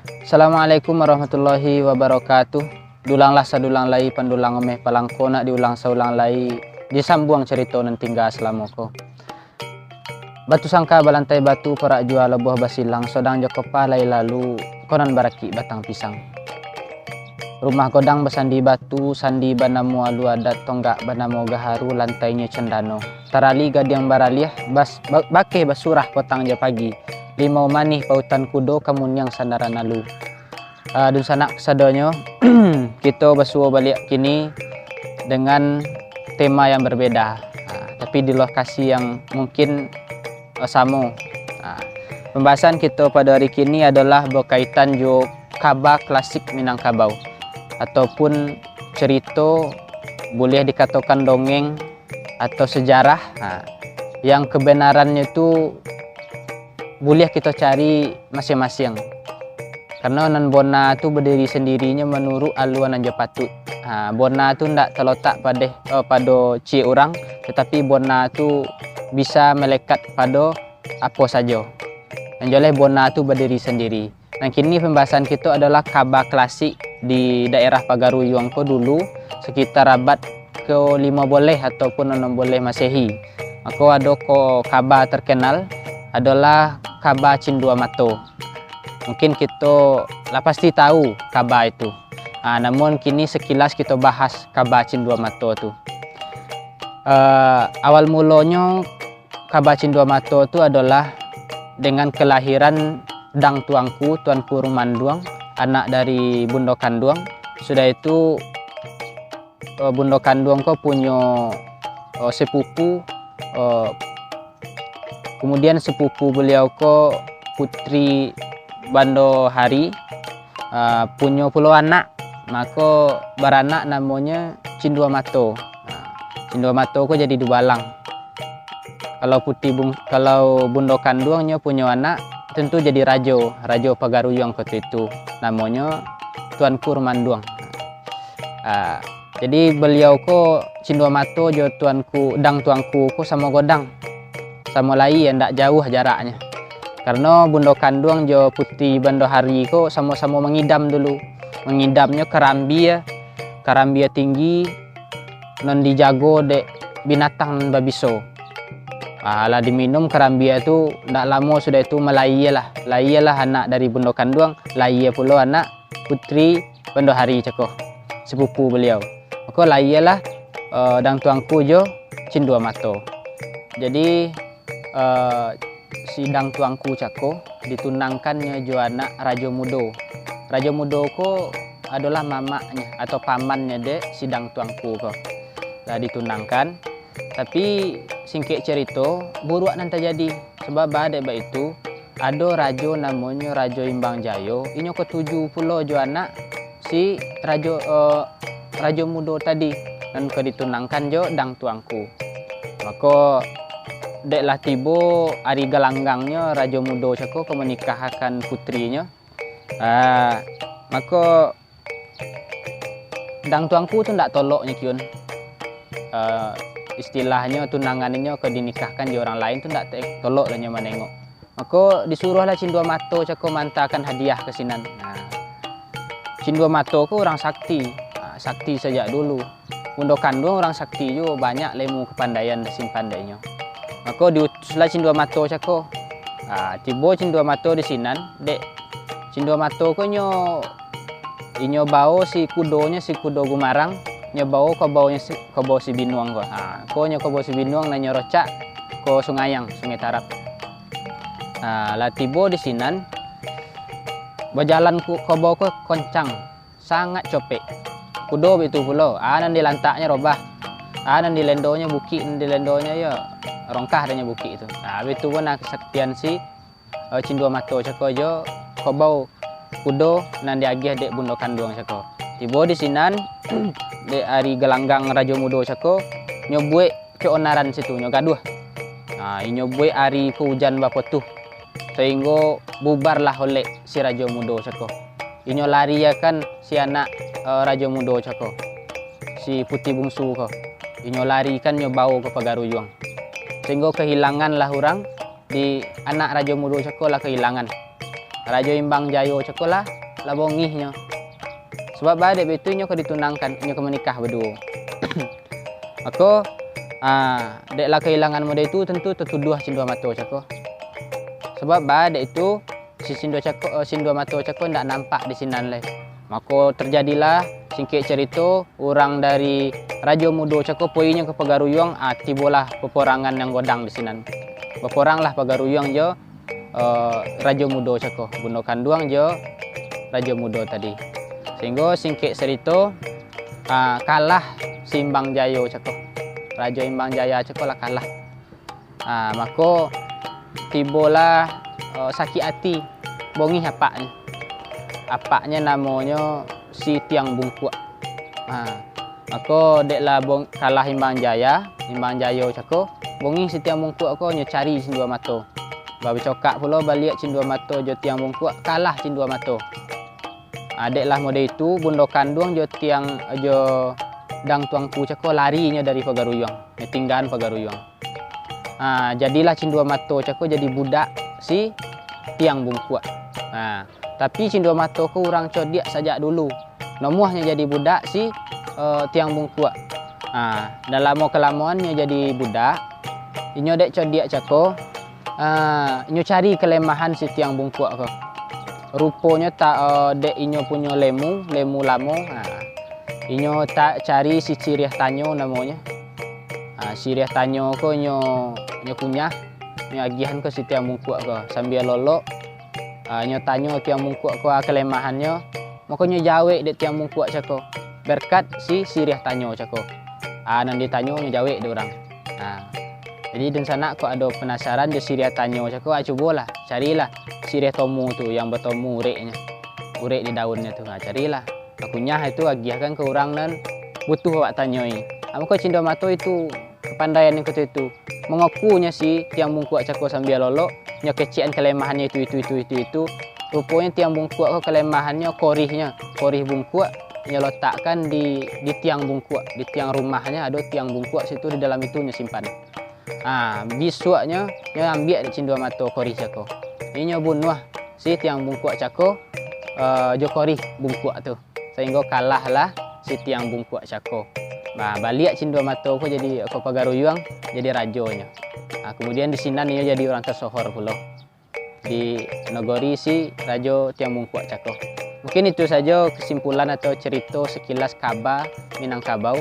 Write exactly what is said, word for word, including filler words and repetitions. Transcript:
Assalamualaikum warahmatullahi wabarakatuh. Dulanglah sadulang lai, pandulang ameh palangko nak diulang saulang lai, disambuang carito nan tingga salamo ko. Batu sangka balantai batu, parak jua loboh basilang, sodang jo kopah lai lalu, konon barakik batang pisang. Rumah godang basandi batu, sandi banamo alu adat, tonggak banamo gaharu, lantainyo candano. Tarali gadiang baraliah, bas-, ba-, bakeh basurah potang jo pagi. Limau manih pautan kudo, kamuniang sandaran alu. Ah, dunsanak kasadonyo, kito basuo baliak kini dengan tema yang berbeda, ah, tapi di lokasi yang mungkin, ah, samo. Ah, pembahasan kito pado ari kini adolah bakaitan jo kaba klasik Minangkabau, ataupun carito, buliah dikatokan dongeng atau sejarah, ha, yang kebenarannyo tu buliah kito cari masiang-masiang. Karano nan bona tu badiri sandirinyo manuruik alua nan jo patuik. Ha, bona tu ndak talotak padeh, eh, pado ciek urang, tatapi bona tu bisa malekat pado apo sajo. Nan jaleh bona tu badiri sandiri. Nan kini pambahasan kito adolah kaba klasik di daerah Pagaruyuang ko dulu, sekitar abad ke limo boleh ataupun anam boleh Masehi. Mako ado ko kaba terkenal adolah kaba Cindua Mato. Mungkin kito lah pasti tahu kaba itu. Ah, namun kini sekilas kito bahas kaba Cindua Mato tu. Eh, awal mulonyo kaba Cindua Mato tu adolah dengan kelahiran dang tuangku, Tuanku Rumanduang, anak dari Bundo Kanduang. Sudah itu, eh, Bundo Kanduang ko punyo, eh, sepupu, eh, kemudian sepupu beliau ko Putri Bando Hari, eh, punyo pulo anak, mako baranak namonyo Cindua Mato. Nah, Cindua Mato ko jadi dubalang. Kalau Putih Bung-, kalau Bundo Kanduang nyo punyo anak, tentu jadi rajo, rajo Pagaruyuang ketika itu, namonyo Tuanku Rumanduang. Ah, jadi beliau ko Cindua Mato jo tuanku, dang tuangku ko samo godang, samo lai, ndak jauah jaraknyo. Karano Bundo Kanduang jo Putih Bando Hari ko samo-samo mangidam dulu. Mangidamnyo karambia, karambia tinggi, nan dijago dek binatang nan babiso. Ah, lah diminum karambia tu, ndak lamo sudah itu malaialah. Laialah anak dari Bundo Kanduang, laia pulo anak Putri Bando Hari cako, sepupu beliau. Mako laialah, eh, dang tuangku jo Cindua Mato. Jadi, eh, si dang tuangku cako ditunangkannyo jo anak Rajo Mudo. Rajo Mudo ko adolah mamaknyo atau pamannyo dek si dang tuangku ko. Lah ditunangkan, tapi singkek carito, buruak nan tajadi. Sabab ba dek baitu, ado rajo namonyo Rajo Imbang Jayo, inyo katuju pulo jo anak si rajo, eh, Rajo Mudo tadi, nan ka ditunangkan jo dang tuangku. Mako, dek lah tibo ari galanggangnyo Rajo Mudo cako ka manikahakan putrinyo. Ah, mako, dang tuangku tu ndak tolok nyo kiun. Eh, istilahnyo tunangan inyo ka dinikahkan jo urang lain tu ndak te-, tolok lah nyo manengok. Mako disuruahlah Cindua Mato cako maantakan hadiah ka sinan. Nah, Cindua Mato ko urang sakti, ah, sakti sajak dulu. Bundo Kanduang urang sakti juo, banyak ilmu kapandaian disimpan dek inyo. Mako diutuslah Cindua Mato cako. Ah, tibo Cindua Mato di sinan, dek Cindua Mato ko nyo, inyo bao si kudonyo, si kudo gumarang, nyo bao kabao nyo si, kabao si binuang ko. Ha, ko nyo kabao si binuang nan nyo rocak ko Sungayang, Sungai Tarap. Ha, lah tibo di sinan, bajalan ku, kabao ko koncang, sangat copek. Kudo baitu pulo, a nan dilantaknyo robah, a nan dilendonyo bukik, nan dilendonyo yo rongkah dek nyo bukik tu. Ha, baitu pun nan kasaktian si, eh, Cindua Mato cako jo kabao kudo nan diagiah dek Bundo Kanduang cako. Tibo di sinan, dek ari galanggang Rajo Mudo cako, nyo buek keonaran situ, nyo gaduah. Nah, inyo buek ari ko ujan bapotuh, sainggo bubarlah olek si Rajo Mudo cako. Inyo lariakan si anak, eh, Rajo Mudo cako, si Putih Bungsu ko. Inyo larikan, nyo bao ka Pagaruyuang. Sainggo kahilanganlah urang, di anak Rajo Mudo cako lah kahilangan. Rajo Imbang Jayo cako lah, lah bongih nyo. Sabab ba dek baitu inyo ka ditunangkan, inyo ka manikah baduo. Mako, ah, dek lah kahilangan mode itu, tentu tatuduah Cindua Mato cako. Sabab ba dek itu, si Cindua cako, eh, Cindua Mato cako ndak nampak di sinan lai. Mako terjadilah singkek cerito, urang dari Rajo Mudo cako poinyo ka Pagaruyuang, ah, tibolah peporangan yang godang di sinan. Beporanglah Pagaruyuang jo, eh, Rajo Mudo cako, bundo kanduang jo Rajo Mudo tadi. Sehinggo singkek cerito, ah, kalah si Imbang Jayo cako. Rajo Imbang Jaya cako lah kalah. Ah, mako tibolah, eh, sakik ati, bongih apaknyo. Apaknyo namonyo si Tiang Bungkuak. Ah, mako dek lah bong-, kalah Imbang Jaya, Imbang Jayo cako, bongih si Tiang Bungkuak ko nyo cari Cindua Mato. Babacokak pulo baliak Cindua Mato jo Tiang Bungkuak, kalah Cindua Mato. Ah, dek lah mode itu, bundo kanduang jo Tiang, jo Dang Tuangku cako lari nyo dari Pagaruyuang, nyo tinggaan Pagaruyuang. Ah, jadilah Cindua Mato cako jadi budak si Tiang Bungkuak. Ah, tapi Cindua Mato ko urang codiak sajak dulu. Nomuahnyo jadi budak si, eh, Tiang Bungkuak. Ah, dan lamo kalamoan nyo jadi budak, inyo dek codiak cako, ah, inyo cari kalemahan si Tiang Bungkuak ko. Ruponyo tak, eh, dek inyo punyo lemu, lemu lamo, ah, inyo tak cari si Ciriah Tanyo namonyo. Ah, Ciriah Tanyo ko nyo, nyo kunyah, nyo agiahan ko si Tiang Bungkuak ko, sambia lolok, ah, nyo tanyo Tiang Bungkuak ko, ah, kalemahannyo, mako nyo jawek dek Tiang Bungkuak cako, berkat si Ciriah Tanyo cako. Ah, nan ditanyo nyo jawek dek urang. Ah, jadi dunsanak kok ado penasaran jo Ciriah Tanyo cako, ah, cubolah, carilah Ciriah Tomu tu yang batomu ureknyo, urek di daunnyo tu, ah, carilah. Bakunyah itu agiahkan ka urang nan butuh awak tanyoi. Ah, mako Cindua Mato itu kapandaian nan kito itu. Mangakunyo si Tiang Bungkuak cako sambia lolok, nyo kecekan kalemahannyo itu, itu, itu, itu, itu. Ruponyo Tiang Bungkuak ko kalemahannyo korihnyo, korih bungkuak, nyo lotakkan di, di tiang bungkuak, di tiang rumahnyo ado tiang bungkuak situ, di dalam itu nyo simpan. Ah, bisuaknyo nyo ambiak dek Cindua Mato korih cako. Inyo bunuah si Tiang Bungkuak cako, eh, jo korih bungkuak tu. Sahinggo kalahlah si Tiang Bungkuak cako. Nah, baliak Cindua Mato ko jadi, ko Pagaruyuang, jadi rajonyo. Ah, kemudian di sinan inyo jadi urang tasohor pulo di nagori si Rajo Tiang Bungkuak cako. Mungkin itu sajo kesimpulan atau cerito sekilas kaba Minangkabau.